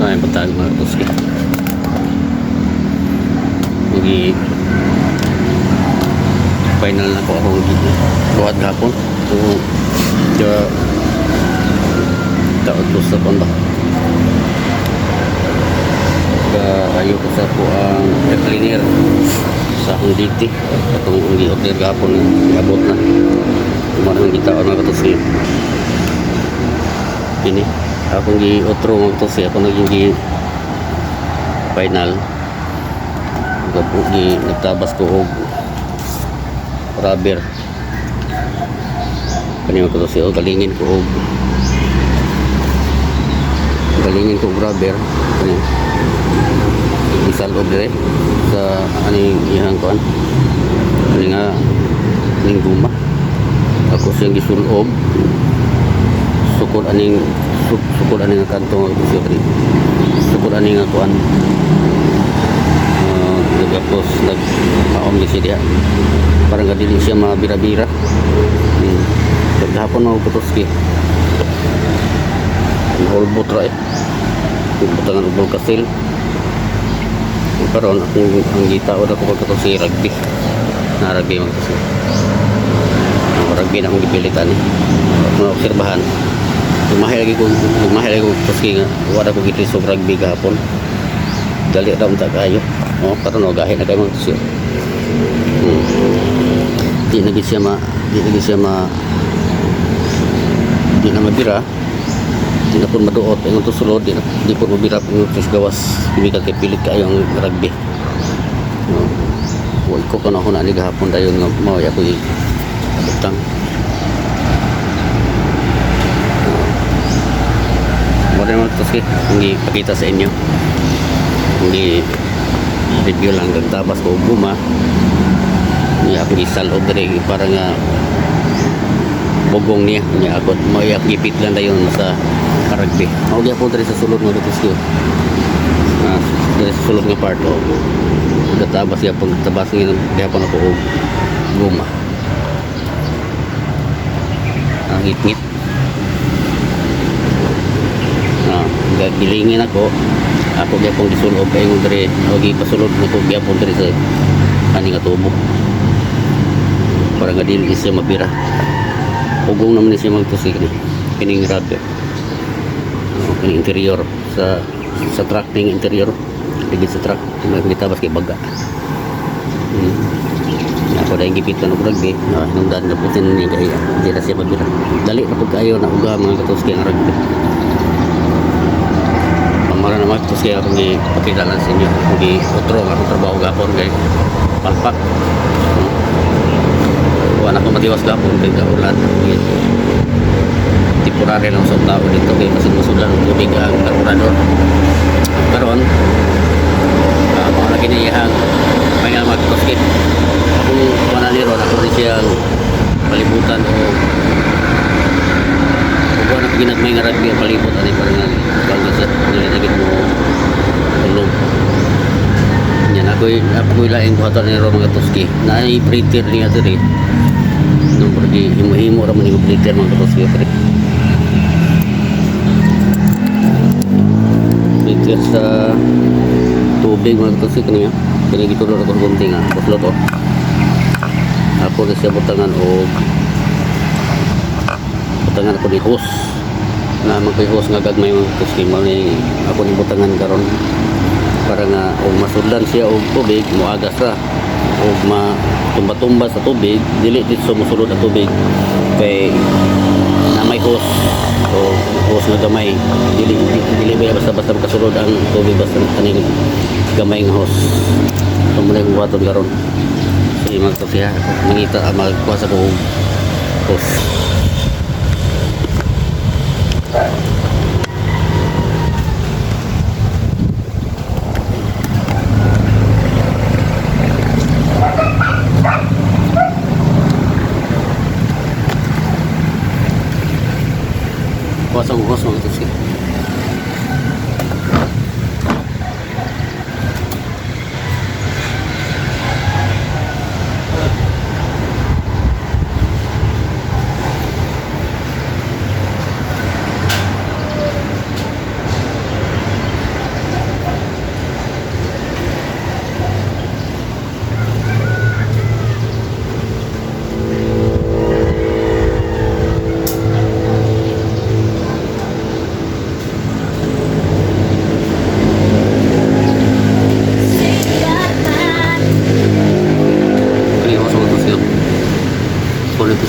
Ay, buntag, mga katuski. Magi final na ko akong buhat gahapon. So, ga taod ko sa kuan ba. Ga ayo ko sa ko ang air cleaner sa akong DT. Atong ang gi-order gahapon, abot na. Kumana ang gitaon, mga katuski. Kini akong gi-otro, mga katuski, ako naging gi final. Gi nagtabas ko og rubber. Kani, mga katuski, oh, galingin ko og rubber. Kani isalob dire sa aning iyang kuan, ani nga ning guma. Ako siyang gisulob sukod aning sukod aning nga kanto, mga katuski, kani sukod ani nga kuan. Nagapos nagkaon gyud siya diha para nga dili siya mabira-bira. Gahapon, mga katuski, hulbot ra eh, butangan og bulkasil. Karon akong ang gitaod ako pagkatuski, rugby na, rugby, mga katuski. Ang rugby na akong gipilitan eh. Akong obserbahan, lumahi lagi ko, katuski, nga wala ko gitlisog rugby gahapon. Dali ra unta kayo. Oh, karon oh, gahi na kayo, mga katuski. Di na gid siya ma di na mabira, di na po maduot ingon to sulod, di na di po mabira ingon to gawas gikan kay pilit kaayo ang rugby, no. Wa ko kana na ni gahapon dayon nga mao ako i butang. Mo rin, mga katuski, hindi pakita sa inyo, hindi review lang. Nagtabas ko og guma niya, ako gisalob diri para nga bugong niya niya. Ako mo yak gipit lang dayon sa rugby. Mao gyapon diri sa sulod, mga katuski. Ah, diri sa sulod nga part oh. Gatabas gyapon, tabas gyapon gyapon ako og guma. Ang ngit-ngit. Ah, gagilingin ako. Ako gyapon gisulob kay diri, o gipasulod nako gyapon diri sa ani nga tubo. Para nga dili siya mabira. Ugong naman ni siya magtusik ni. Kining rubber. Oh, kining interior sa truck ning interior. Ligid sa truck, gitabas kay baga. Ako dahil gipitan og rugby, na nung daan na putin niya kay di na siya mabira. Dali na pud kaayo na uga, mga katuski, ang rugby. Pamara na, mga katuski, akong ipakita lang sa inyo. Akong gi-otro ang akong trabaho gapon kay palpak. Wala ko matiwas gapon kay kaulan. Temporary lang sa tao dito kay kasi masulan ang tubig ang karburador. Karon, mao na kiniyahang final, mga katuski. Kung wala ni ron, ako rin siyang palibutan o kung wala ginagmay nga rugby ang palibot ani para nga bago siya dili na gid mo tulog. Yan ako'y laing buhaton ni ron, mga katuski. Naay printer niya diri. Nung pergi himo-himo ra man yung printer, mga katuski, pre. Printer sa tubig, mga katuski, kaniya. Kani gitulor ako gunting nga puslot oh. Ako na siya butangan og butangan ako ni hose na man ko'y hose nga gagmay, mga katuski. Mao ni ako ni butangan karon para nga og masudlan siya og tubig, moagas ra og matumba-tumba sa tubig, dili dito mosulod ang tubig kay na may hose o hose nga gamay. Dili ba basta-basta makasulod ang tubig basta kaning gamay nga hose. So muna yung buhaton karon. Sige, mga katuski ha, mangita, magkuha sa ko og hose. Kuha sa hose, mga katuski.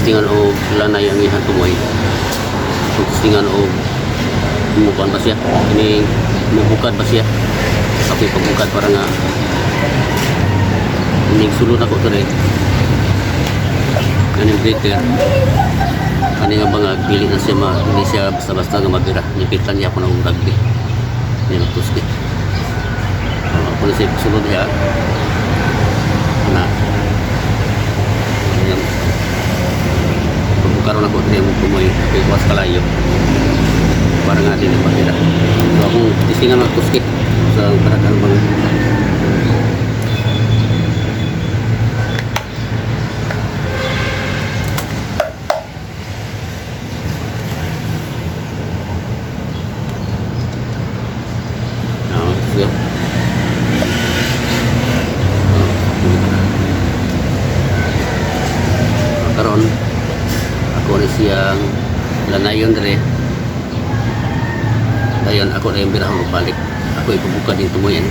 Testingan og lanay ang iyang tumoy. Kung testingan og mukuan ba siya? Ini mubukad ba siya? Ako ipabukad para nga ining sulod ako to rin. Kaning breaker. Kani nga bangag dili na siya ma, hindi siya basta-basta nga mabira. Nipitan niya ako ng rugby. Ni magtuski. Ako na siya sulod niya. Na. Ayan. Pagbukaroon ako diri mo tumoy. Ako ikuwas kalayo. Para nga din ang mabira. So akong tistingan magtuski sa karagang bangag. Ah, sige. Ah, karon ako ni siyang lanayon dire. Dayon ako na yung birahon og balik. Ako ipabuka din tumoy ani.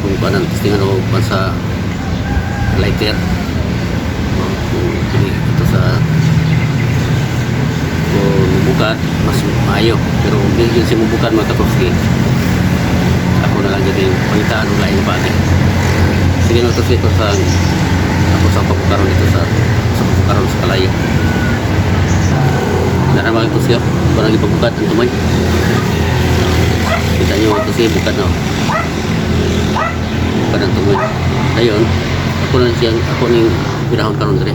Kung kuan ang testingan og kuan sa lighter. Oh, kung kini ito sa kung mubukad mas maayo, pero kung dili gyud siya mubukad, mga katoski, ako na lang gyud yung pangitaan og laing bagay. Sige na, ito sa ako sa pagbukaron dito sa pagbukaron sa kalayo. Dara, mga katoski, parang ipabukad ang tumoy. Kita nyo, mga katoski, bukad na, oh. Bukad ang tumoy. Ayun, ako na siyang ako ning birahon karon dire.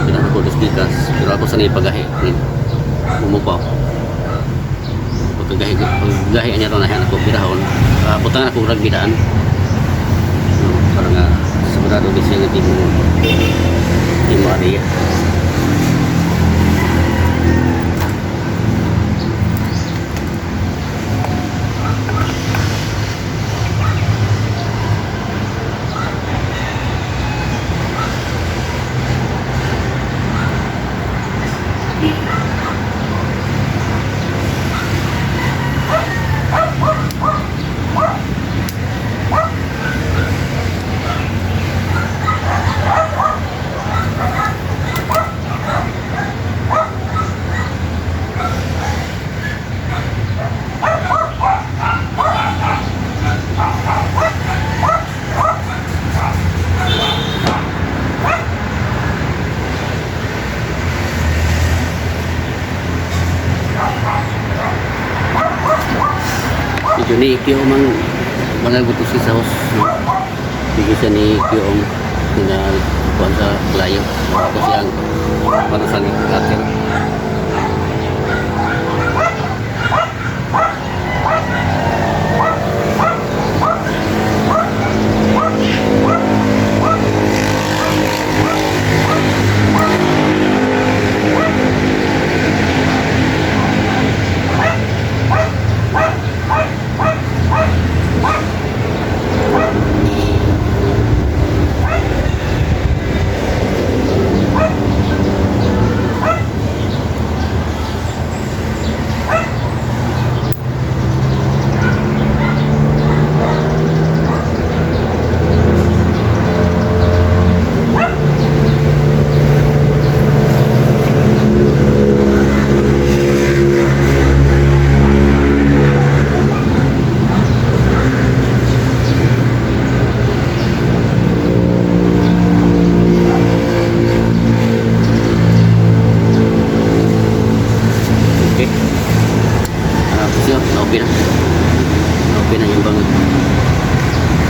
Birahon ako dos gikas, pero ako sa ipagahi umupaw. Pagkagahi, paggahi niya ron, ako birahon, butangan ako rugby daan, no, para nga sigurado di siya nga di mo ariya. Medyo ni ikyo mang mga gusto si sa host, no? Medyo siya ni ikyo ang pinakuan sa layo. Ako siyang para sa cutter. Okay. Tapos yun, na-open na. Na-open na yung bangag.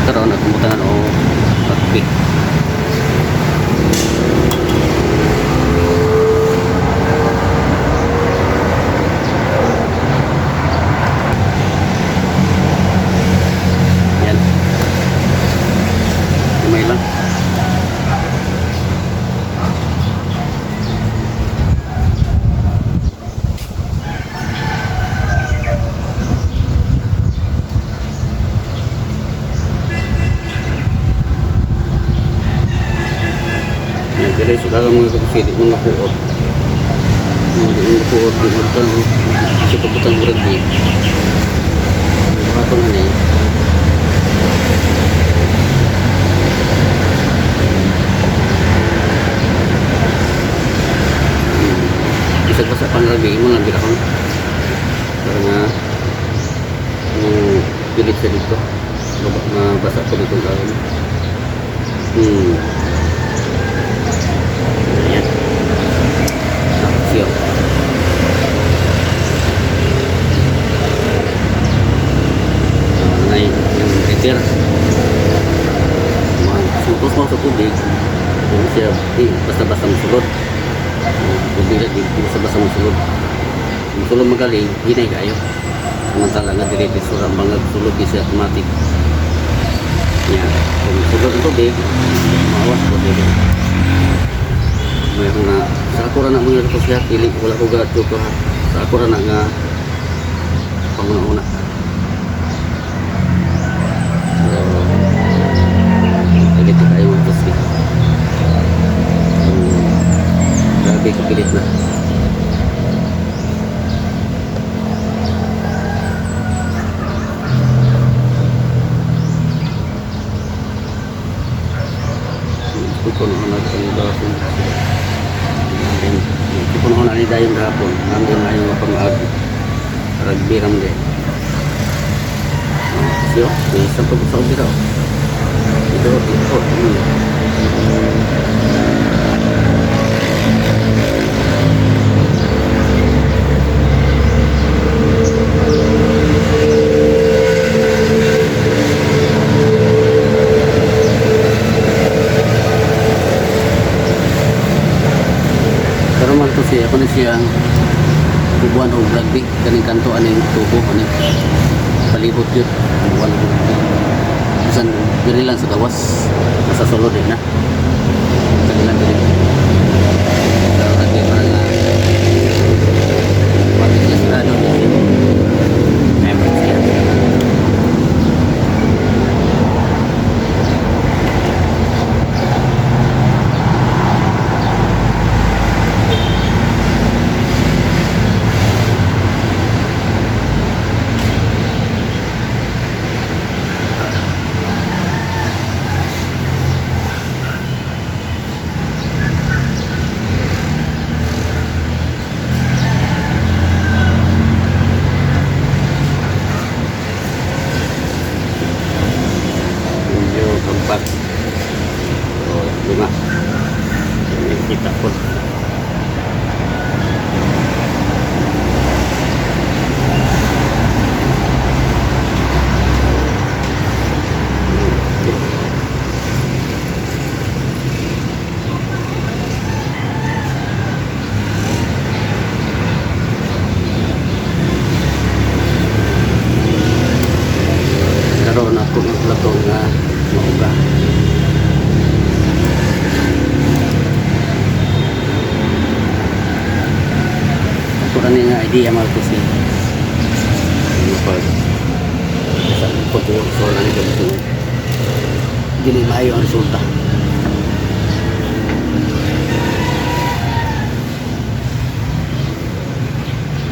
Karon akong butangan o rugby. Yan. Gamay lang. Yan, pero sa mga kapatid, di mo napuot. Di mo napuot, di mo butang, sa pabutang rugby. Buhaton na niya. Pilit siya dito. Mabasa ko dito karon. Ayan. Siya. Ngay yung repair. Sutos mo sa tubig. Yung siya, di, basta-basta musulod. Tubig di basta-basta musulod. Musulod magaling, hinay kayo. Samantala nga dire-diretso ang mga sulod di siya automatic. Yan. Kung sulod ang tubig, maawas ko dito. Mayroon na, sa ako ra na mga ko siya, pili, wala ko gato ko ha. Sa ako ra na nga, panguna-una. So, pilit na kayo mga tusli. So, grabe kapilit na. Ito ko na ni dayon hapon. Nandun na yung pang rugby ram din. Siyo, may isang pag sa ubira. Ito, ito. Pero man to siya, ako na siyang bubuan og rugby kaning kanto aning tubo aning palibot yun bubuan og rugby. Bisan diri lang sa gawas, nasa sulod din na. Kani lang diri. Pero rugby parang nga wala siya sarado dito. Member siya. Medyo kampat. So, lima. Kita po. Okay. Karon ako ng plato nga mauga. Ako rin nga idea mga kusi. Ano pa? Sa pag-uusol na nito gusto. Dili maayo ang resulta.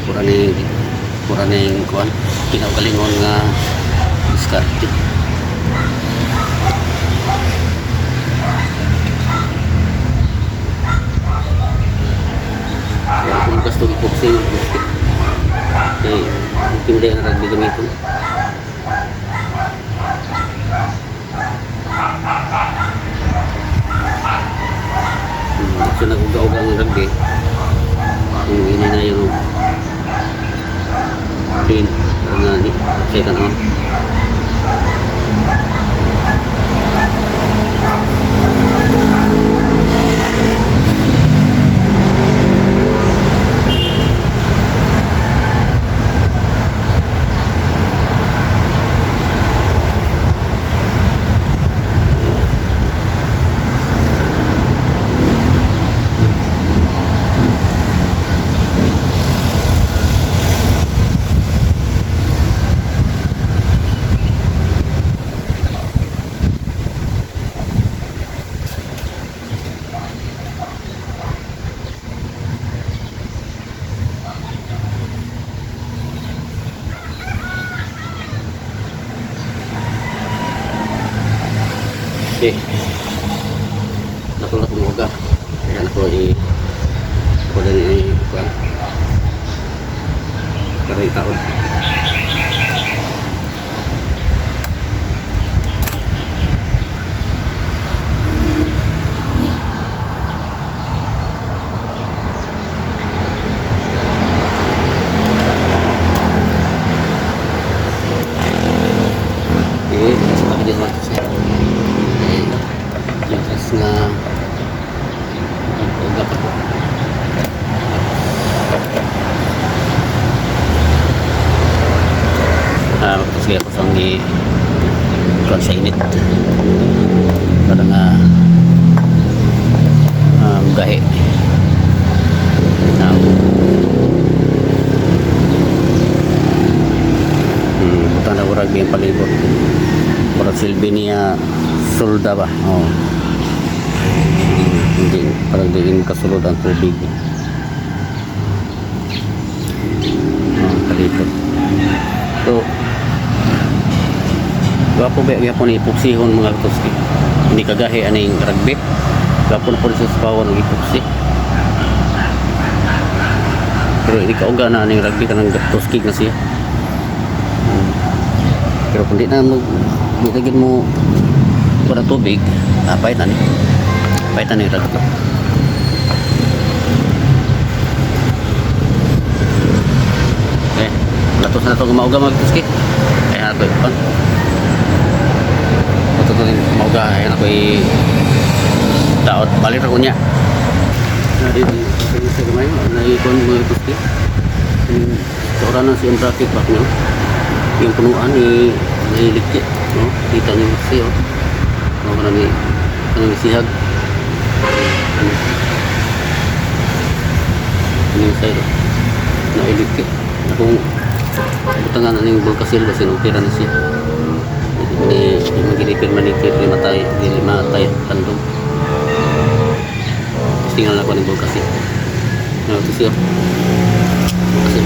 Pura ni kuan pinaugalingon nga diskarte. Kaya kung gusto i-boxing, okay, hindi ang rugby gamitin. So nag-uga-uga ang rugby. Kung ini na yung pin, nga di, okay ka naman. Okay. Naku na kong uga. Kaya nako i ako din i kuan. Karoy taon. Sige ako sang i kuan sa init para nga gahi. Now, butang na rugby ang palibot. Murag silbi niya sulda ba? Oh. Hindi, parang di kasulod ang tubig. Oh, palibot. So, gwapo ba gyapon ni epoxyhon, mga katuski. Hindi kagahi aning rugby. Gwapo na po sa spawan og epoxy. Pero hindi kauga na aning rugby, kanang tuskig na siya. Pero kung di na mag di na gid mo wala tubig, pahit na ni. Pahit na ni rugby. Okay. Latos na ito mauga, mga katuski. Ayan ako ipan. Ito ito mauga. Ayan ako i daot. Balik ako niya. Na dito sa gamay. Naikon, mga katuski. Sa na siyang bracket back niyo. Yung punuan ni nailikit. No? Kita niyo siya. Oh. No, kanang ni kanang sihag. Ano? Ano yung side? Oh. Nailikit. Kung butangan na yung bulkasil kasi okay ra na siya. Ni yung ginipir man ni lima tayo, lima tayo tandog. Tapos tingnan lang ako ng bulkasil. Ano ito siya? Bulkasil.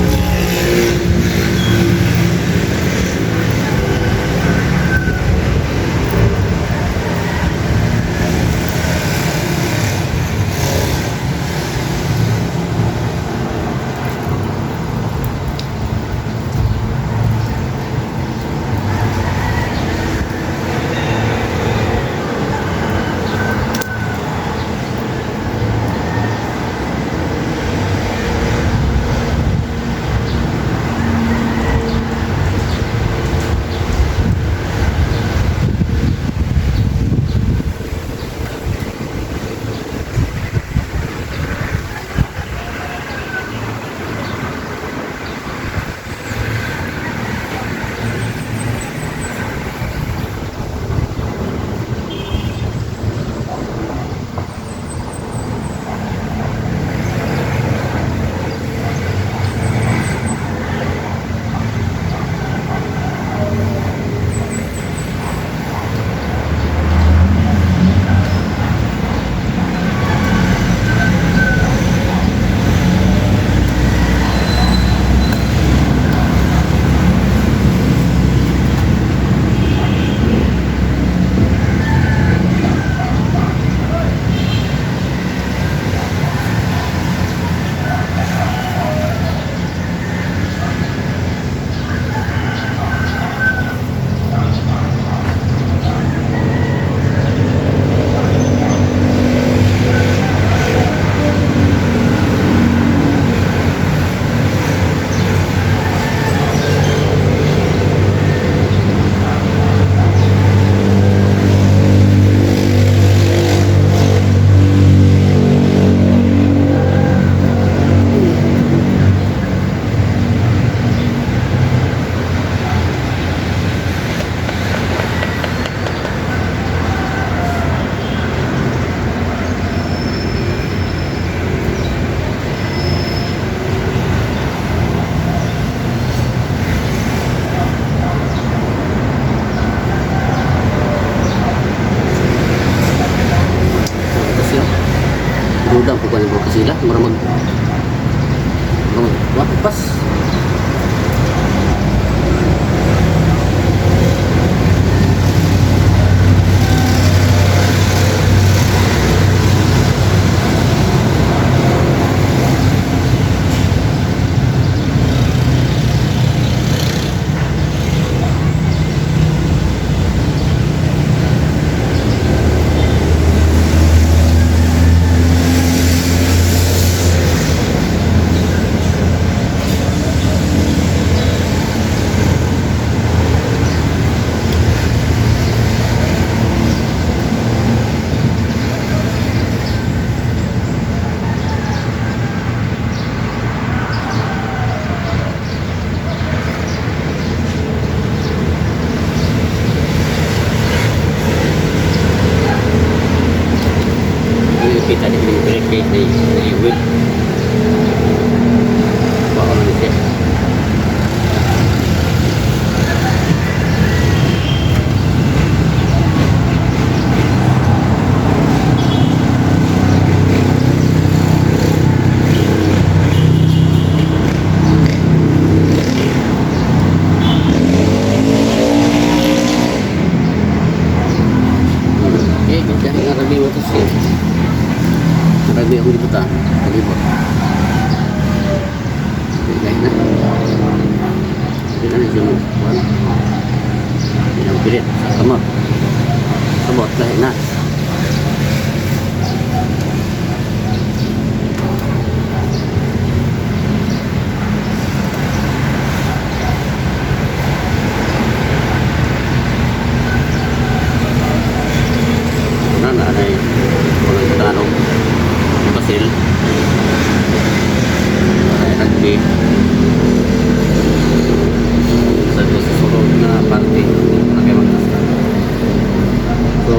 Ito siya. Duda ko kanin bulkasila. Mura mag wah, pas. Ni wheel. Kuhaon na ni siya. Okay, ganda nga rugby mo to siya. Rugby akong libot ah. Palibot. Okay, guys na. Hindi na siya mo. Wala. Hindi na pilit. Sa kamot. Kamot, lahi na. Na na na walang tanong basil ay rugby sa susunod na parte na kayo magtasta. So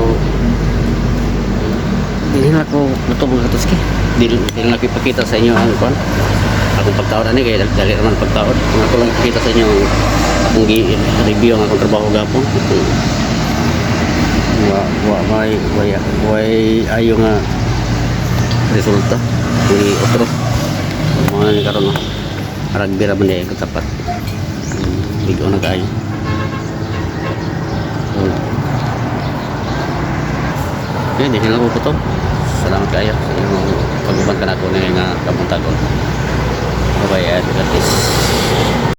dili na ko luto, mga katuski. Dili na ko ipakita sa inyo ang kwan, akong pagtaod ani, kay dali naman pagtaod. Ang ako lang ipakita sa inyo ang akong gi-review ang akong trabaho gapon. Wa wa may way way ayo nga resulta ni otro mga ni karon, no? Rugby ra man di katapat. Bigo na kaayo. Okay, di na ko kutob. Salamat kaayo sa inyong pag-uban kanako ni nga kabuntagon. Bye bye and God bless.